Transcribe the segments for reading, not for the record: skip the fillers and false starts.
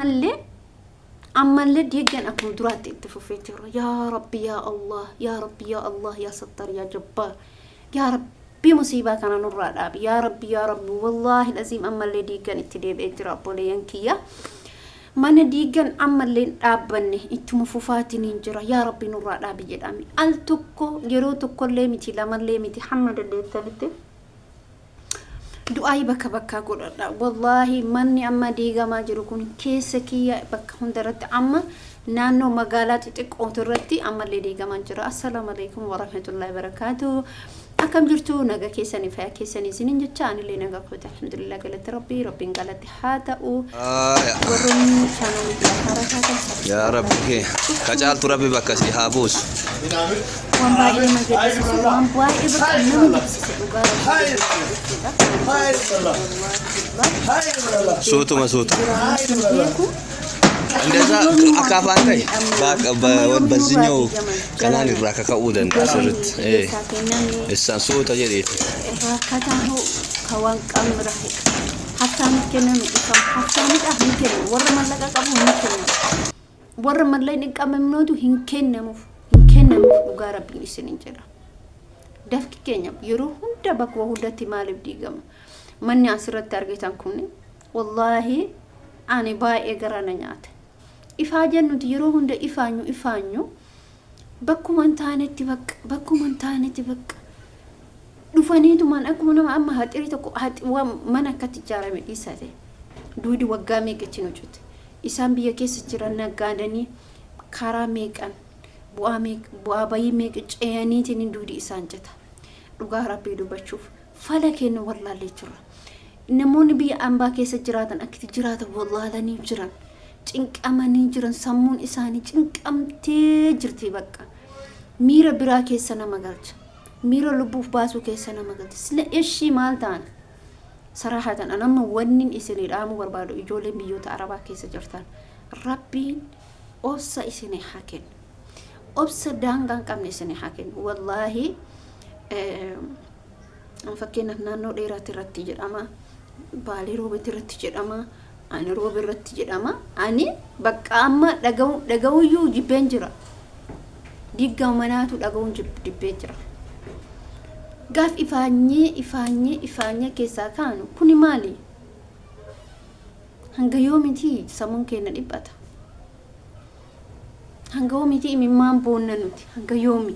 Ammallee ammallee diiggan akkuma duraatti itti fufee jira. Yaa Rabbi, yaa Allah, yaa Rabbi, yaa Allah, yaa Sattar, yaa Jabbaar, yaa Rabbi, musiibaa kana nurraa dhaabi, yaa Rabbi, yaa Rabbi. Wallaahi laziim, ammallee diiggan itti deebi'ee jira. Obboleeyyan kiyya, mana diiggan ammallee hin dhaabbanne, ittuma fufaatiin hin jira. Yaa Rabbi, nurraa dhaabi jedhame. Al tokko yeroo tokkollee miti, lamallee miti, hamma dandeettanitti du'aayi bakka bakkaa godhadha. Wallaahi, manni amma diigamaa jiru kun keessa kiyya bakka hundarratti, amma naannoo magaalaa xixiqqootu irratti ammallee diigamaa jira. Assalaamu alaikum warahmatullahi wabarakaatu. Akkam jirtu? Naga keessanii, fayyaa keessanii isinin jecha. Anillee nagaa kooti, alhamdulillah, galatti Rabbii, Rabbiin galatti haa ta'u. Warroonni chaanaalii haaraa taatan Yaa Rabbi kee ka caaltu Rabbi bakka si haa buusu. Waan baay'ee nama gaddisiisu, waan baay'ee bakka nama jibbisiise, dhugaa Rabbii jechuudha. Suutuma suuta. Beeku. እንደዛ akka afaan ta'e በዚህኛው kanaan irraa kaka'uu danda'a sirriitti. Keessaa kenname. Isaan suuta jedheeti. Rakkataan hoo ka waan qabnu rahe haftaamit kenname, ifam haftaamidhaaf hin kennamu. Warra mallaqa qabu hin kennamu, warra mallaqni hin qabamnootu hin kennamuuf, hin kennamuuf. Dhugaa Rabbiin isinin jedha, dafki keenya yeroo hunda bakka hundatti maaliif diigama? Manni asirratti argitan kun, wallaahi, ani baay'ee garaa na nyaata. Ifaa jennuti yeroo hunda ifaanyu ifaanyu, bakkuma hin taanetti bakka, bakkuma hin taanetti bakka dhufaniitumaan akkuma nama amma haxirii tokko mana akkatti ijaarame dhiisate duudi waggaa meeqa nu cute. Isaan biyya keessa jiran naggaadanii karaa meeqan, bu'aa meeqa, bu'aa bayii meeqa ce'aniitiin duudi isaan cita. Dhugaa Rabbii dubbachuuf, fala kennu wallaallee jirra. Namoonni biyya ambaa keessa jiraatan akkatti jiraatan wallaalanii jiran, cinqamanii jiran, sammuun isaanii cinqamtee jirti. Bakka miira biraa keessa nama galcha, miira lubbuuf baasuu keessa nama galcha. Sila ishii maal ta'an? Saraahatan an amma wanni isinii dhaamuu barbaadu, ijoolleen biyyoota Arabaa keessa jirtan, Rabbiin obsa isinii haa kennu, obsa daangaa hin qabne isinii haa kennu. Wallaahi, fakkeenyaaf naannoo dheeraatti irratti jedhama, Baalee Roobetti irratti jedhama, ani Roobe irratti jedhama. Ani bakka amma dhaga'uyyuu jibbeen jira. Diiggaa manaatu dhaga'uun jibbee jira. Gaaf ifaanyee ifaanyee ifaanyee keessaa kaanu kuni maali? Hanga yoomitii sammuun keenya dhiphata? Hanga yoomitii imimmaan boonna nuti? Hanga yoomi?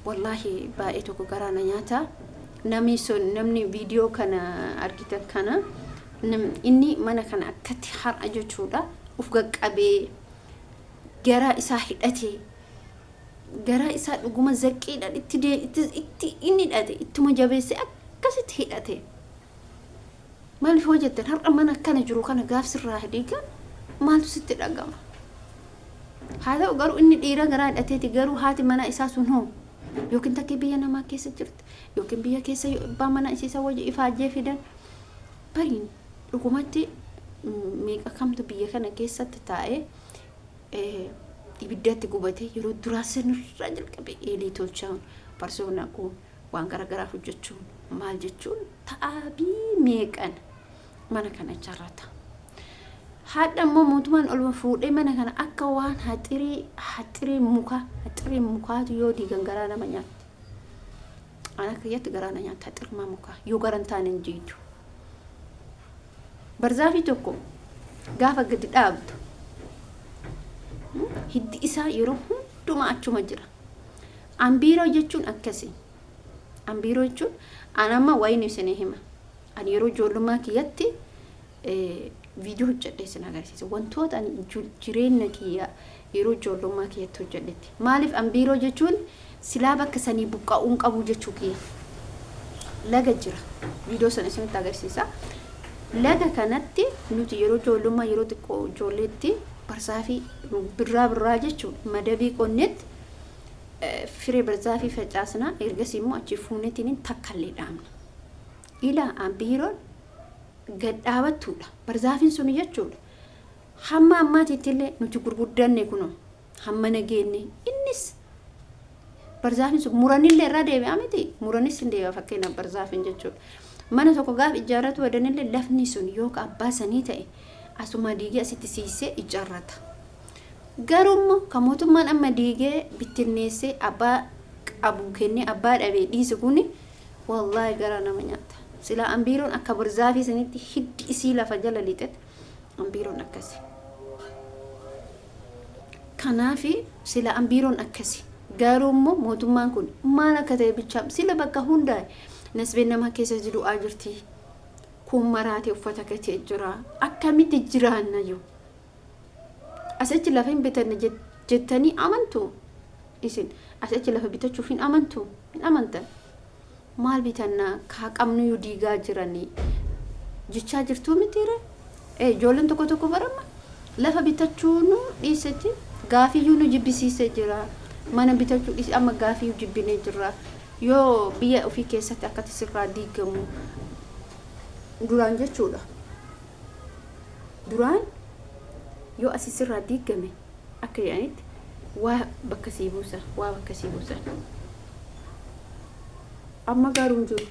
Wallaahi, baay'ee tokko garaa na nyaata. Namni sun, namni viidiyoo kana argitan kana, inni mana kana akkatti har'a jechuudha uf qaqqabee garaa isaa hidhatee, garaa isaa dhuguma zaqqiidhaan itti itti inni hidhate, ittuma jabeessee akkasitti hidhate. Maaliif hoo jettan, har'a mana akkana jiru kana gaaf sirraa diigan maaltu sitti dhagama? Haa ta'u garuu, inni dhiira garaa hidhateeti, garuu haati mana isaa sun hoo? Yookiin takkee biyya namaa keessa jirti, yookiin biyya keessa abbaa mana isiisa wajji ifaajjee fidan bariin dhugumatti meeqa kamtu biyya kana keessatti taa'ee ibiddatti gubate. Yeroo duraa sanirraa jalqabe eelii tolchaan, farsoo naquun, waan garaagaraa hojjechuun, maal jechuun, ta'aabii meeqan mana kana ijaarrata. Haadha immoo mootummaan olma fuudhee mana kana akka waan haxirii muka, haxirii mukaatu yoo diigan garaa nama nyaatti. An akka kiyyatti garaa na nyaatti haxirmaa mukaa yoo garan taane hin jiitu. Barzaafii tokko gaafa gadi dhaabdu hiddi isaa yeroo hundumaa achuma jira. Ambiiroo jechuun akkasi. Ambiiroo jechuun, an amma wayini isinii hima. Ani yeroo ijoollummaa kiyyatti viidiyoo hojjedhee isin agarsiisa. Wantoota ani jireenya kiyya yeroo ijoollummaa kiyyatti hojjedhetti. Maaliif ambiiroo jechuun silaa bakka sanii buqqa'uun qabu jechuu kiyya. Laga jira. Viidiyoo sana isinitti agarsiisa. Laga kanatti nuti yeroo ijoollummaa, yeroo xiqqoo ijoolleetti, barsaafii birraa birraa jechuun madabii qonnetti firee barzaafii facaasna. Ergasii immoo achi fuunetiin takkallee dhaabna. Ilaa, ambiiroon gad dhaabattuudha. Barzaafiin sun jechuudha. Hamma ammaatitti illee nuti gurguddanne kunoo hamma nageenne, innis barzaafiin sun muranillee irraa deebi'a miti, muranis hin deebi'a. Fakkeenyaaf, barzaafiin jechuudha. Mana tokko gaaf ijaarratu wadanillee lafni sun yoo ka abbaa sanii ta'e asuma diigee asitti siisee ijaarrata. Garuu immoo ka mootummaan amma diigee bittinneessee abbaa qabu kennee abbaa dhabee dhiisu kuni wallaahi garaa nama nyaata. Silaa ambiiroon akka barzaafii sanitti hiddi isii lafa jala lixet ambiiroon akkasi. Kanaafi sila ambiiroon akkasi. Garuu immoo mootummaan kun maal akka ta'e bichaa sila bakka hundaa nasbeen nama keessa du'aa jirti. Kun maraatee uffata gatee jira. Akkamitti jiraanna yoo? Asichi lafa hin bitanne jettanii amantu? Isin asichi lafa bitachuuf hin amantu? Hin amantan. Maal bitannaa kaa qabnuyyuu diigaa jiranii jechaa jirtuu mitiire? Ijoolleen tokko tokko barama lafa bitachuu nu dhiisetti gaafiyyuu nu jibbisiisee jira. Mana bitachuu dhiise amma gaafiyyuu jibbinee jirra. Yoo biyya ofii keessatti akkatti sirraa diigamu duraan jechuudha. Duraan yoo asii sirraa diigame akka jedhanitti waa bakka sii buusa, waa bakka sii buusan. Amma garuu hin jiru.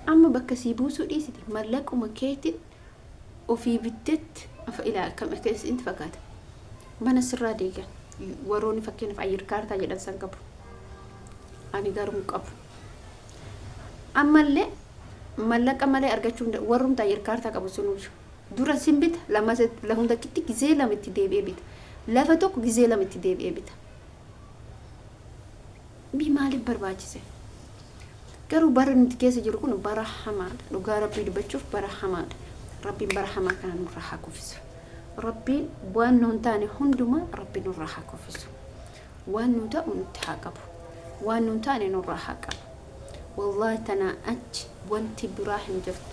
Amma bakka sii buusuu dhiisiti mallaquma keetiin ofii bittetti afa ilaa akkam akka isinti fakkaata. Mana sirraa diigan warroonni fakkeenyaaf ayyir kaartaa jedhan san qabu. Ani garuu hin qabu. Ammallee mallaqa malee argachuu hin warrumti ayyir kaartaa qabu sunuyyuu. Dura sin bita lama lafuma takkitti gizee lama itti deebi'ee bita. Lafa tokko gizee lama itti deebi'ee bita. Bii maaliif barbaachise? Garuu bara nuti keessa jiru kun bara hamaadha. Dhugaa Rabbii dubbachuuf bara hamaadha. Rabbiin bara hamaa kana nurraa haa kuffisu. Rabbiin waan nuun taane hundumaa Rabbi nurraa haa kuffisu. Waan nu ta'u nutti haa qabu. Waan nuun taane nurraa haa qabu. Wallaahi tanaa achi wanti biraa hin jirtu.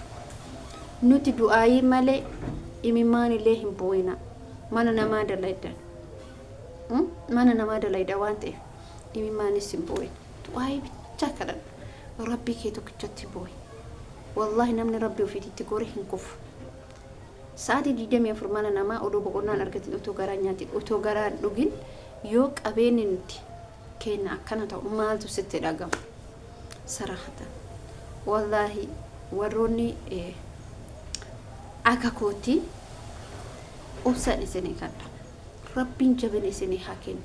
Nuti du'aayii malee imimmaan illee hin boo'ina. Mana namaa dalaydan. Mana namaa dalayda waan ta'eef imimmaanis hin boo'in. Du'aayii bichaa kadhadhu. Rabbii kee tokkichatti boo'i. Wallaahi namni Rabbii ofiititti gore hin kufu. Sa'aatii 24 mana namaa odoo boqonnaan argatin, otoo garaa nyaatin, otoo garaa hin dhugin yoo qabeenyi nuti kenna akkana ta'u maaltu sitti dhagama? Sarahatan. Wallaahi warroonni akka kootti obsan isinii kadha. Rabbiin jabina isinii haa kennu.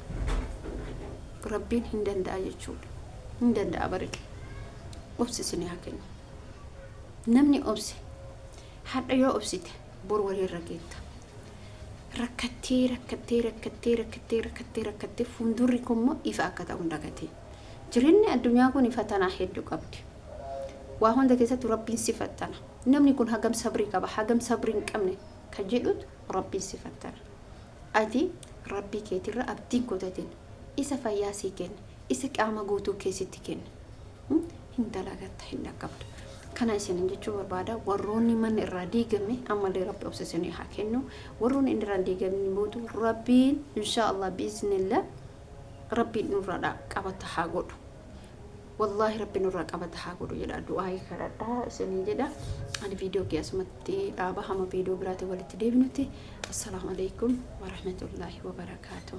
Rabbiin hin danda'a jechuudha. Hin danda'a bareedu. Obsi isinii haa kennu. Namni obse hadha yoo obsite bor walirra geetta. Rakkattee rakkattee rakkattee rakkattee rakkattee rakkattee fuuldurri kun immoo ifa akka ta'u hin dagatiin. Jireenyi addunyaa kun fatanaa hedduu qabdi. Waa hunda keessatti Rabbiin si fattana. Namni kun hagam sabrii qaba, hagam sabrii hin qabne kan jedhutu Rabbiin si fattana. Ati Rabbii keetirra abdiin kutatin. Isa fayyaa sii kenne, isa qaama guutuu keessatti kenne. Hin dalagatta, hin dhaqqabdu. Kana isinin jechuu barbaada. Warroonni manni irraa diigame ammallee Rabbi obsa isinii haa kennu. Warroonni inni irraa diigamni mootu Rabbiin insha Allah biiznillah Rabbiin nurraa qabata haa godhu. Wallaahi Rabbi nurraa qabata haa godhu jedha. Du'aayii kadhadhaa isinii jedha. Ani viidiyoo kee asumatti dhaaba hamma viidiyoo biraatiin walitti deebinutti. Assalaamu alaikum warahmatullaahi wabarakaatuh.